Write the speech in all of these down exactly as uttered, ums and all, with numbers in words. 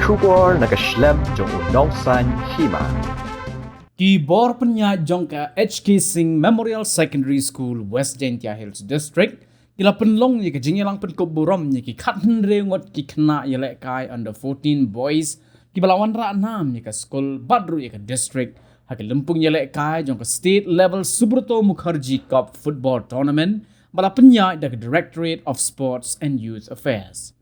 Khubor na ka shlem jong u nongsaiñ hima. Ki bor pynïaid jong ka H K Singh Memorial Secondary School, West Jaintia Hills District, ki la pynlong ïa ka jingïalang pynkup burom ïa ki khathynriew ngut ki khynnah ïalehkai under fourteen boys kiba la wanrah nam ïa ka skul bad ruh ïa ka district ha ka lympung ïalehkai jong ka State Level Subroto Mukherjee Cup Football Tournament ba la pynïaid da ka Directorate of Sports and Youth Affairs.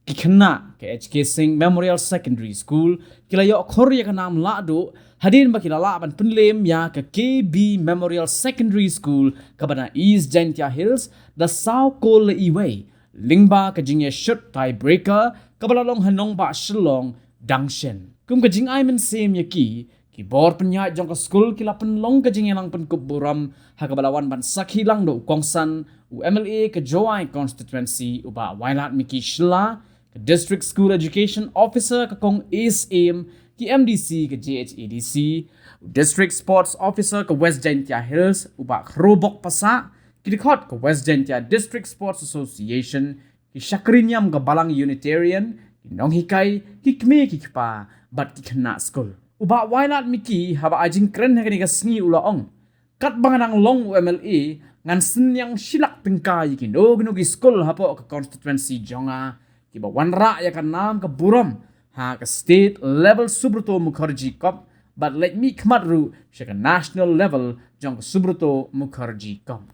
Ki khynnah ka H K Singh Memorial Secondary School ki la ïoh khur ïa ka nam lahduh hadien ba ki la lah ban pynlem ïa ka K B Memorial Secondary School kaba na East Jaintia Hills da saw kol la iwei, lyngba ka jingïashut tiebreaker kaba la long ha nongbah Shillong dang shen. Kum ka jingai mynsiem ïa ki, ki bor pynïaid jong ka skul ki la pynlong ka jingïalang pynkup burom ha kaba la wan ban sakhi lang da u kongsan u M L A ka Jowai Constituency u Bah Wailadmiki Shylla, ka District School Education Officer ka Kong Ace Syiem, ki M D C ka J H A D C, u District Sports Officer ka West Jaintia Hills u Bah Khrobok Passah, ki dkhot ka West Jaintia District Sports Association, ki shakri niam ka Balang Unitarian, ki nonghikai, ki kmie ki kpa bad ki khynnah skul. U Bah Wailadmiki haba ai jingkren ha kane ka sngi u la ong, katba nga dang long u M L A ngan synñiang shi lak tyngka ïa kino kino ki skul hapoh ka constituency jong nga kiba wanrah ïa ka nam ka burom ha ka State Level Subroto Mukherjee Cup bad leit mihkhmat ruh sha ka national level jong ka Subroto Mukherjee Cup.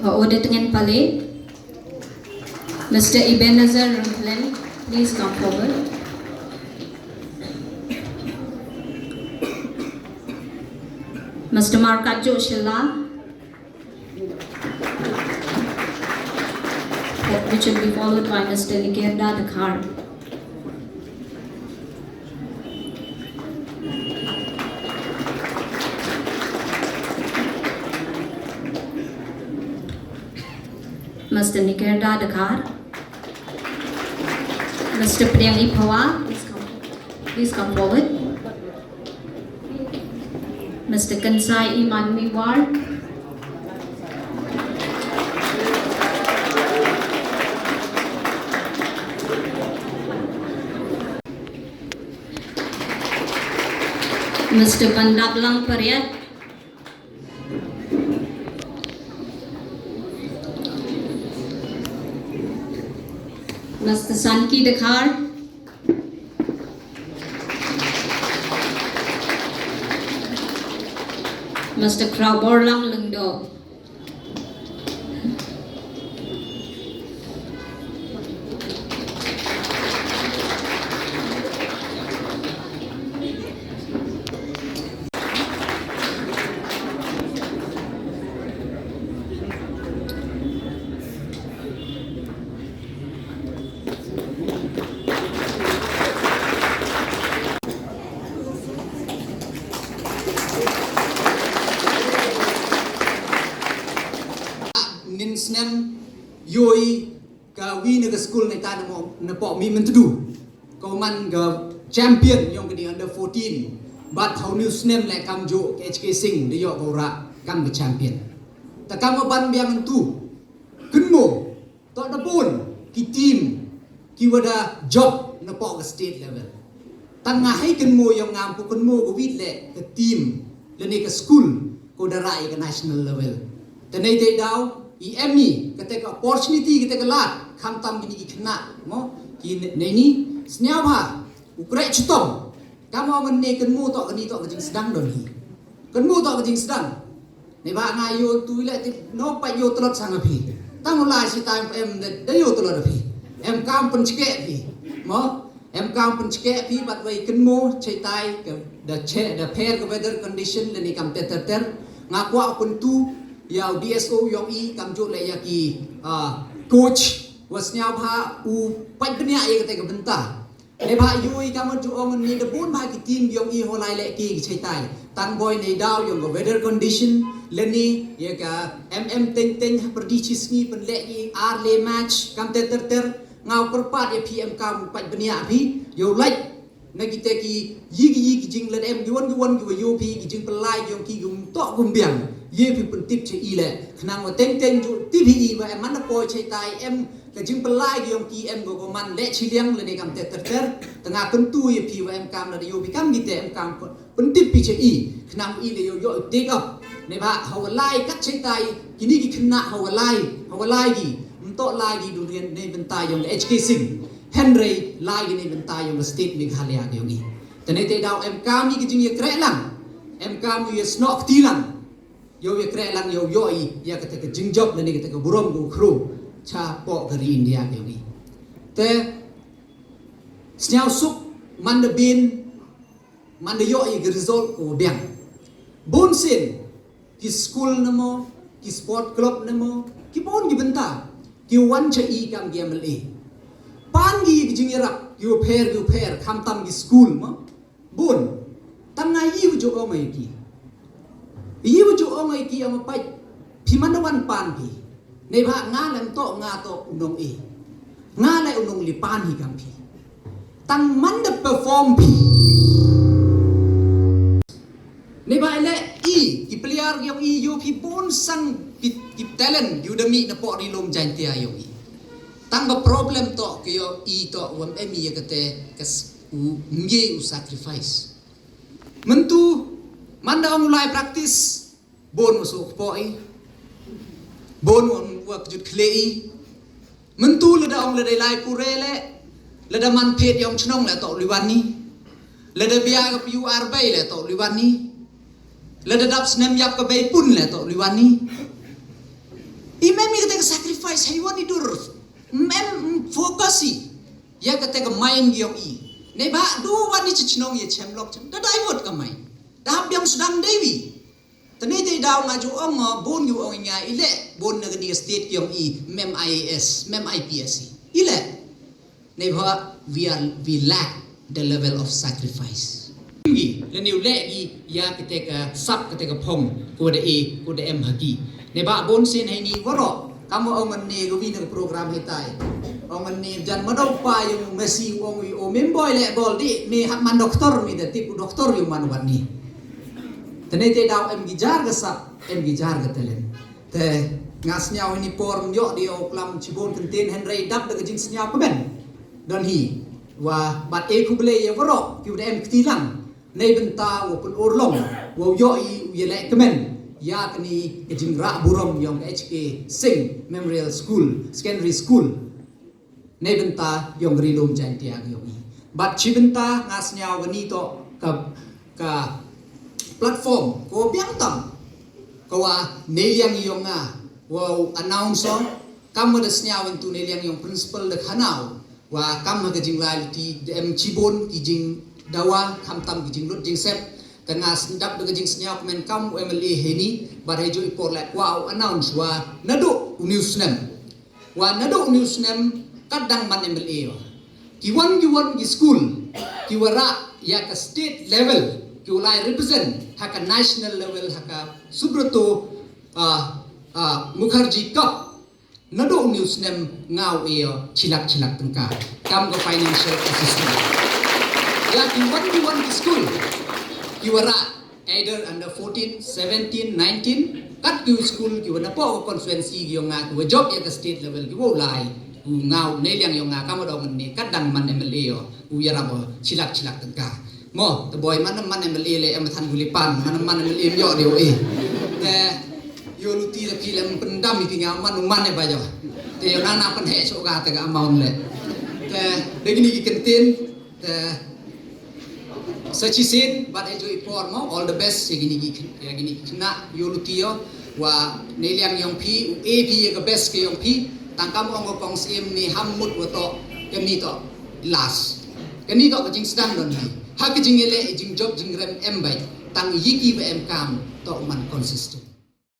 Order tyngen pale. Mister Ebenezer Rungkhlem, please come forward. Mister Markatjo Shylla, which will be followed by Mister Nikerda Dkhar. Mister Nikerda Dkhar. Mister Priang Iphawa, please come, please come forward. Mister Kansai Iman Miwar. Mister Bandaplang Pariat. Mister Sanki Dkhar. Mister Kraborlang Lyngdoh. Ngin snem ïoh i kawi na ka skul na ita na mo-, na pok mi Myntdu. Ka man ka champion yong kani under fourteen. Bad ha u new snem leh kam ju ka H K Singh da ïoh ka u rah kam ka champion. Ta kam ban biang tu. Kynmo, to da bun ki team ki wa da jop na pok ka state level. Tang nga hei kynmo yong nga pu kynmo ka wit leh ka team lane ka school ko da rah ïa ka national level. Te nei te daw i em i kata ka opportunity kata ka lad khamtam kini ki khynnah mo ki ne-, nei ni sniaw bha u kreh chitom. Kam ong ne kynmo to kani to ka jingsdang don hi. Kynmo to ka jingsdang. Ni ba nga ïoh tu leh tip no pa ïoh tlot sang phi. Tang u lai si time em da ïoh tlot phi. Em kam pynchkeh phi. Mo? Em kam pynchkeh phi bad wei kynmo chetai ka da che da pher ka weather condition lane kam ter ter ter. Nga kwah pyntu ïa u D S O yong i kam ju leh ïa ki, ah, coach wa sniaw bha u pait bniah ïa kata ka bynta. Ni ba ïoh i kam ju ong ni da bun bha ki team yong i holai leh ki ki chetai. Tang boi ni daw yong ka weather condition lane ïa ka em em teng teng ha pyrdi chi sngi pynleh ki ar le match kam ter ter ter. Nga u kyrpad ïa phi em kam u pait bniah phi ïa u lait na kita ki yi ki yi ki jinglet em ki wan ki wan ki wa ïoh phi ki jingpynlait yong ki ki um tok um biang. Ïa phi pyntip cha i leh khnang wa teng teng ju tip hi i wa em man na poi chetai em Ka jingpynlait ïong ki em go go man leh chiliang lane kam te ter ter. Te nga kyntu ïa phi wa em kam lada ïoh phi kam ki te em kam pyntip phi cha i. Khnang i le ïoh ïoh take up. Neba ha wa lai kat chaitai kini ki khynnah ha wa lai ha wa lai ki. Mto lai ki durian ne bynta ïong H K Sing. Hynrei lai ki ne bynta ïong state Meghalaya ïong i. Te ne te daw em kam i ki jingïakhreh lang. Em kam i ïa snoh kti lang. Ïoh ïa kreh lang ïoh ïoh i ïa kata ka jingjop lane kata ka burom ka u khru cha poh ka ri India ka ïoh i. Te sniaw suk man da bin man da ïoh i ka result ka u biang. Bun sien ki school na mo ki sport club na mo ki bun ki bynta ki wan cha i kam ki M L A. Pan ki ki jingïarap ki u pher ki u pher khamtam ki school mo. Bun. Tang nga ïa u ju ong ïa ki. Ïa u ju ong ïa ki ong pat. Phi man da wan pan phi. Nei ba nga lem to nga to u nong e. Nga le u nong li pan hi kam phi. Tang man da perform phi. Nei ba le i ki player ïa i ïa phi bun sang ki, ki talent ïa da mi na po ri lum Jaintia ïa i. Tang ba problem to ke ïa i to wam em ïa kate kas u ngi u sacrifice. Mentu man da ong u lai practice bon u suk po i. Bon u ong u ak jut khle i. Mentu lada ong lada lai pure le lada man phet ïong chnong le to liwan ni. Lada bia ka piu ar bai le to liwan ni. Lada dap snem ïap ka bai pun le to liwan ni. I mem i kata ka sacrifice hai wan i dur. Mem focus i. Ïa kata ka mind ïong i. Nei ba du wan i chi chnong ïa chem lok chem. Da dai wot ka mind. Da hap biang sdang dewi. Tani te daw nga ju ong nga bon yu ong nga i le bon na kani ka state ïong i mem I A S mem I P S i. I le. Nei ba we are we lack the level of sacrifice. Ngi le ni u le ngi ïa kata ka sap kata ka phong ko da e ko da em haki. Nei ba bon sin hai ni waro. Kam ong ne ga wi na program hitai. Ong ne jan ma dau pa ïong Messi ong wi o mem boy le bol di me hap man doktor mi da tip doktor yu man wan ni. Tene te daw em gi jar ga sap em gi jar ga talent. Te nga sniaw ni por ym ïoh di o klam chibun kyntin hynrei dap da ka jingsniaw kmen. Don hi wa bat e khublei ïa waro ki u da em kti lang. Nei bynta wa pun urlong wa u ïoh i u ïa leh kmen ïa kani ka jingrah burom ïong ka H K Sing Memorial School Secondary School. Nei bynta ïong ri lum Jaintia ïong i bat chi bynta nga sniaw wa ni to ka ka platform ko biang tam ka wa nei liang ïong nga wa u announcer kam wa da sniaw tu nei liang ïong principal da khanaw. Wa kam ha ka jinglai luti da em chibun ki jingdawa khamtam ki jinglut jingsep. Ka nga sndap da ka jingsniaw kmen kam u M L A heni bad ha ju i por lek wa u announce wa nadu u new snem. Wa nadu u new snem kat dang man M L A wa ki wan ki wan ki school ki wa ra ïa ka state level ki wa lai represent ha ka national level ha ka Subrata, ah, ah, Mukherjee Cup. Nadu u new snem nga u ïa chilak chilak tengka kam ka financial assistance. Ïa ki wan ki wan ki school ki wa ra either under fourteen, seventeen, nineteen kat ki school ki wa na po ka constituency ki ïong nga ki wa jop ïa ka state level ki wa u lai u nga u ne liang ïong nga kam u dong ne kat dang man M L A ïong u ïa rabo chilak chilak tengka. Mo te boy man man M L A le em than guli pan man man M L A ïong de o e. Te ïong luti le ki le pendam ïa ki nga man man e ba ïong. Te ïong na na pen he so ga te ga amount le. Te de gini ki kyntin te sa chi sin bat e joi por mo all the best ïa gini ki ïa gini ki na ïong luti ïong wa ne liang ïong phi u e phi ïa ka best ke ïong phi tang kam ong ko kong sim ni ham mut wa to ke mi to. Last. Kani ka ka jingsdang don hi. Ha ka jingïaleh jingjop jingrem em bai. Tang yiki ba em kam to man consistent.